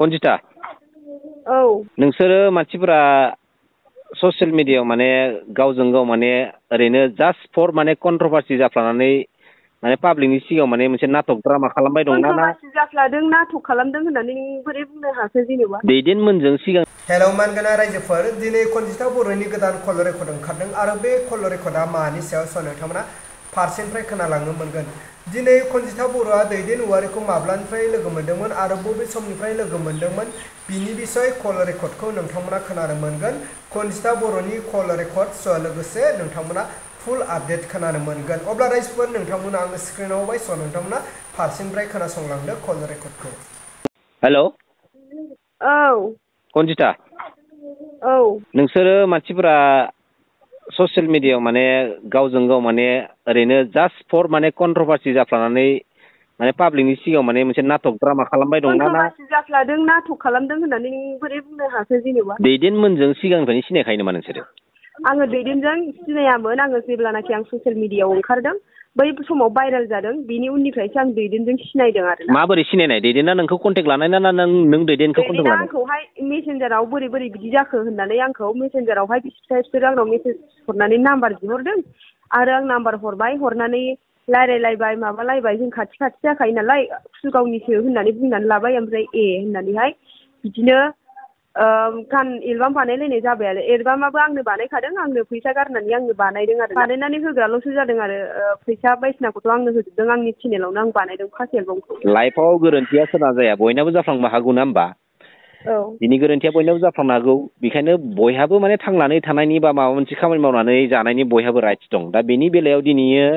कनजिता औ नोंसोरो मानसिफोरा ससियेल मिडियायाव माने गावजों गाव माने ओरैनो जास्ट फर माने कन्ट्रभार्सि जाफ्लानानै माने पाब्लिकनि सिगाङाव माने मोनसे नाटक ड्रामा खालामबाय दं ना कन्ट्रभार्सि जाफ्लादों नाटक खालामदों होननानै बोरै बुंनो हाखो जेनेबा दैदेनमोनजों सिगां हेलौ मानगोनां रायजोफोर दिनै कनजिता बर'नि गोदान कल रेकर्ड ओंखारदों आरो बे कल रेकर्डआ मानि सायाव नोंथांमोना फारसेनिफ्राय खोनालांनो मोनगोन। दिनै कनजिता बर'आ दैदेन औवारिखौ माब्लानिफ्राय लोगो मोन्दोंमोन आरो बबे समनिफ्राय लोगो मोन्दोंमोन बिनि बिसय कल रेकर्डखौ नोंथांमोना खोनानो मोनगोन। कनजिता बर'नि कल रेकर्ड लोगोसे नोंथांमोना फुल आपडेट खोनानो मोनगोन। अब्ला रायजोफोर नोंथांमोना आङो स्क्रिनाव होबाय नोंथांमोना फारसेनिफ्राय खोनासंलांदो कल रेकर्डखौ। हेलौ औ कनजिता औ नोंसोरो मानसिफोरा ससियेल मिडियायाव माने गावजों गाव माने ओरैनो जास्ट फर माने कन्ट्रभार्सि जाफ्लानानै माने पाब्लिकनि सिगाङाव माने मोनसे नाटक ड्रामा खालामबाय दं ना कन्ट्रभार्सि जाफ्लादों नाटक खालामदों होननानै बोरै बुंनो हाखो जेनेबा दैदेनमोनजों सिगांनिफ्रायनो सिनायखायो नामा नोंसोरो? आङो दैदेनजों सिनायामोन। आङो जेब्लानाखि आं ससियेल मिडियायाव ओंखारदों बै समाव भाइरेल जादों बिनि उननिफ्रायसो आं दैदेनजों सिनायदों आरोना। माबोरै सिनायनाय? दैदेना नोंखौ कन्टेक्ट लानाय ना नों दैदेनखौ कन्टेक्ट दैदेना लानाय? आंखौहाय मेसेन्जाराव बोरै बोरै बिदि जाखो होननानै आंखौ मेसेन्जारावहाय बिसोर आंनाव मेसेज हरनानै नाम्बार बिहरदों आरो आं नाम्बार हरबाय, हरनानै रायलायलायबाय माबालायबाय, जों खाथि खाथि जाखायो नालाय सुगावनिसो होननानै बुंनानै लाबाय। ओमफ्राय होननानैहाय बिदिनो गान एलबाम बानायलायनाय जाबाय आरो एलबामाबो आंनो बानायखादों, आंनो फैसा गारनानै आंनो बानायदों आरो बानायनानै होग्राल'सो जादों आरो फैसा बायदिसिनाखौथ' आंनो होजोबदों। आंनि चेनेलावनो आं बानायदों फार्स्ट एलबामखौ। लाइफआव गोरोन्थिया सोरना जाया बयनाबो जाफ्लांनो हागौ ना होमबा? औ बिनि गोरोन्थिया बयनाबो जाफ्लांनो हागौ। बेखायनो बयहाबो माने थांनानै थानायनि बा माबा मोनसे खामानि मावनानै जानायनि बयहाबो राइट्स दं। दा बेनि बेलायाव दिनैयो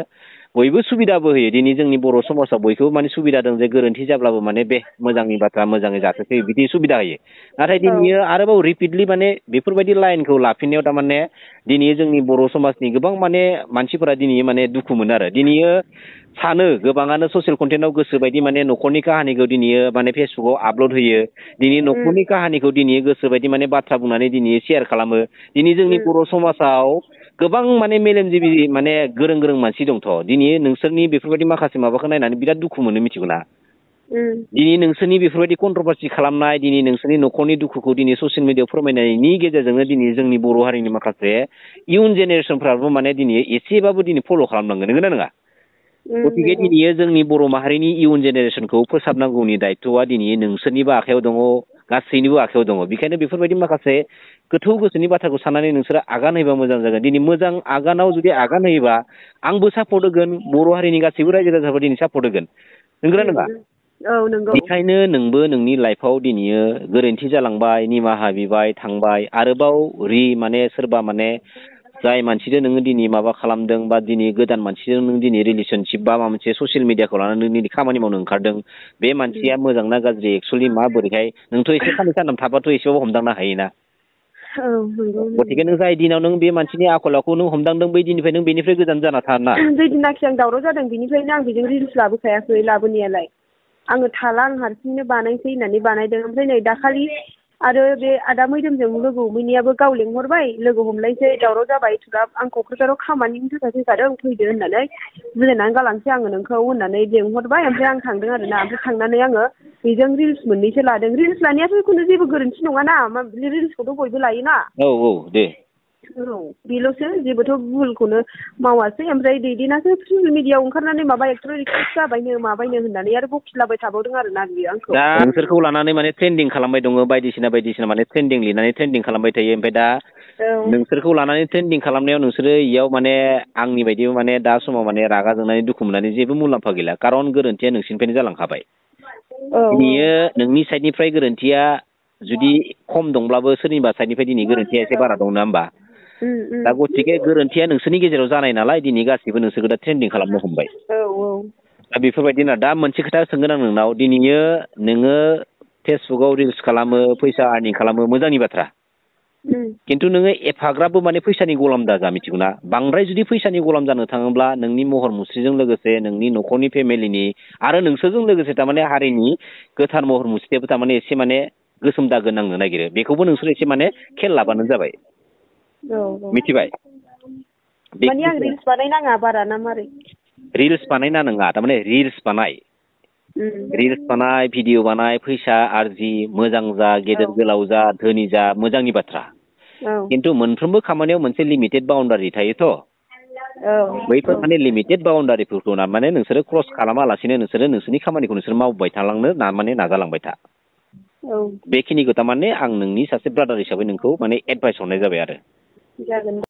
बयबो सुबिदाबो होयो। दिनै जोंनि बर' समाजाव बयखौबो माने सुबिदा दं जे गोरोन्थि जाब्लाबो माने बे मोजांनि बाथ्रा मोजाङै जाथोंसै बिदि सुबिदा होयो। नाथाय औ दिनैयो आरोबाव रिपिटलि माने बेफोरबायदि लाइनखौ लाफिननायाव थारमाने दिनै जोंनि बर' समाजनि गोबां माने मानसिफोरा दिनै माने दुखु मोनो आरो दिनैयो सानो गोबाङानो ससियेल कन्टेन्टआव गोसो बायदि माने न'खरनि काहानिखौ दिनैयो माने फेसबुकाव आपल'ड होयो। दिनै न'खरनि काहानिखौ दिनै गोसो बायदि माने बाथ्रा बुंनानै दिनै शेयार खालामो। दिनै जोंनि बर' समाजाव गोबां माने मेलेमजिबि माने गोरों गोरों मानसि दंथ'। दिनै नोंसोरनि बेफोरबायदि माखासे माबाखौ नायनानै बिराद दुखु मोनो मिथिगौ ना? दिनै नोंसोरनि बेफोरबायदि कन्ट्रभार्सि खालामनाय, दिनै नोंसोरनि न'खरनि दुखुखौ दिनै ससियेल मिडियायाव फोरमायनायनि गेजेरजोंनो दिनै जोंनि बर' हारिनि माखासे इयुन जेनेरेसनफ्राबो माने दिनै एसेबाबो दिनै फल' खालामनांगोन। नंगौना नङा? गतिके नंगौ दिनैयो जोंनि बर' माहारिनि इयुन जेनेरेसनखौ फोसाबनांगौनि दायथ'आ दिनै नोंसोरनिबो आखायाव दङ, गासैनिबो आखायाव दङ। बेखायनो बेफोरबायदि माखासे गोथौ गोसोनि बाथ्राखौ साननानै नोंसोरो आगान होयोबा मोजां जागोन। दिनै मोजां आगानाव जुदि आगान होयोबा आंबो सापर्ट होगोन, बर' हारिनि गासैबो रायजो राजाफोरा दिनै सापर्ट होगोन। नंगौना नङा? औ नंगौ। बेखायनो नोंबो नोंनि लाइफआव दिनैयो गोरोन्थि जालांबाय, निमाहा बिबाय, थांबाय, आरोबाव माने सोरबा माने जाय मानसिजों नोङो दिनै माबा खालामदों बा दिनै गोदान मानसिजों नों दिनै रिलेसनशिप बा माबा मोनसे ससियेल मिडियाखौ लानानै दिनै खामानि मावनो ओंखारदों, बे मानसिया मोजां ना गाज्रि एक्सुवेलि माबोरैहाय नोंथ' एसे साननै सानथाम थाबाथ' एसेबाबो हमदांनो हायोना। औ नंगौ। गतिके नों जाय दिनाव नों बे मानसिनि आखल आखुखौ नों हमदांदों बै दिननिफ्राय नों बेनिफ्राय गोजान जाना थाना। जै दिनाखि आं दावराव जादों बिनिफ्रायनो आं बेजों रिल्स लाबोखायाखै लाबोनायालाय। आङो थाला आं हारसिंनो बानायसै होननानै बानायदों। ओमफ्राय नै दाखालि आरो बे आदा मैदोमजों लोगो हमहैनायाबो गाव लेंहरबाय, लोगो हमलायसै, दावराव जाबाय, इथुग्राब आं क'क्राझाराव खामानिनि थाखाय फैखादों फैदो होननानै बुजायनानै गालांसै आङो नोंखौ होननानै लेंहरबाय। ओमफ्राय आं थांदों आरोना। ओमफ्राय थांनानै आङो बेजों रिल्स मोननैसो लादों। रिल्स लानायाथ' खुनु जेबो गोरोन्थि नङाना, रिल्सखौथ' बयबो लायोना। औ औ दे। औ बेल'सो, जेबोथ' भुलखौनो मावासै। ओमफ्राय दैदेनासो ससियेल मिडियायाव ओंखारनानै माबा एक्टर एक्ट्रेस जाबायनो माबायनो होननानै आरो बखिलाबाय थाबावदों आरोना बियो आंखौ। दा नोंसोरखौ लानानै माने ट्रेन्डिं खालामबाय दङ, बायदिसिना माने ट्रेन्डिं लिरनानै ट्रेन्डिं खालामबाय थायो। ओमफ्राय दा नोंसोरखौ लानानै ट्रेन्डिं खालामनायाव नोंसोरो इयाव माने आंनि बायदिबो माने दा समाव माने रागा जोंनानै दुखु मोननानै जेबो मुलाम्फा गैला। खारन गोरोन्थिया नोंसिनिफ्रायनो जालांखाबाय। दिनैयो नोंनि साइडनिफ्राय गोरोन्थिया जुदि खम दंब्लाबो सोरनिबा साइडनिफ्राय दिनै गोरोन्थिया एसे बारा दं, नङा होमबा? दा गतिके गोरोन्थिया नोंसोरनि गेजेराव जानाय नालाय दिनै गासैबो नोंसोरखौ दा ट्रेन्डिं खालामनो हमबाय। दा बेफोरबायदिनो दा मोनसे खोथा सोंगोन आं नोंनाव, दिनैयो नोङो फेसबुकाव रिल्स खालामो, फैसा आर्निं खालामो, मोजांनि बाथ्रा। खिन्थु नोङो एफाग्राबबो माने फैसानि गलाम दाजा, मिथिगौना? बांद्राय जुदि फैसानि गलाम जानो थाङोब्ला नोंनि महर मुस्रिजों लोगोसे नोंनि न'खरनि फेमिलिनि आरो नोंसोरजों लोगोसे थारमाने हारिनि गोथार महर मुस्रियाबो थारमाने एसे माने गोसोम दागो नांनो नागिरो। बेखौबो नोंसोर एसे माने खेल लाबानो जाबाय। मिथिबाय? माने आं रिल्स बानायनाङा बारा ना मारै? रिल्स बानायना नङा, थारमाने रिल्स बानाय। रिल्स बानाय भिडिअ बानाय फैसा आरजि मोजां जा गेदेर गोलाव जा धोनि जा मोजांनि बाथ्रा खिन्थु मोनफ्रोमबो खामानियाव मोनसे लिमिटेड बाउन्डारि थायोथ' बैफोर माने लिमिटेड बाउन्डारिफोरखौ माने नोंसोरो क्रस खालामालासिनो नोंसोरो नोंसोरनि खामानिखौ नोंसोर मावबाय थालांनो माने नाजालांबाय था बेखिनिखौ थारमाने आं नोंनि सासे ब्रादार हिसाबै नोंखौ माने एडभाइस हरनाय जाबाय आरो जागोन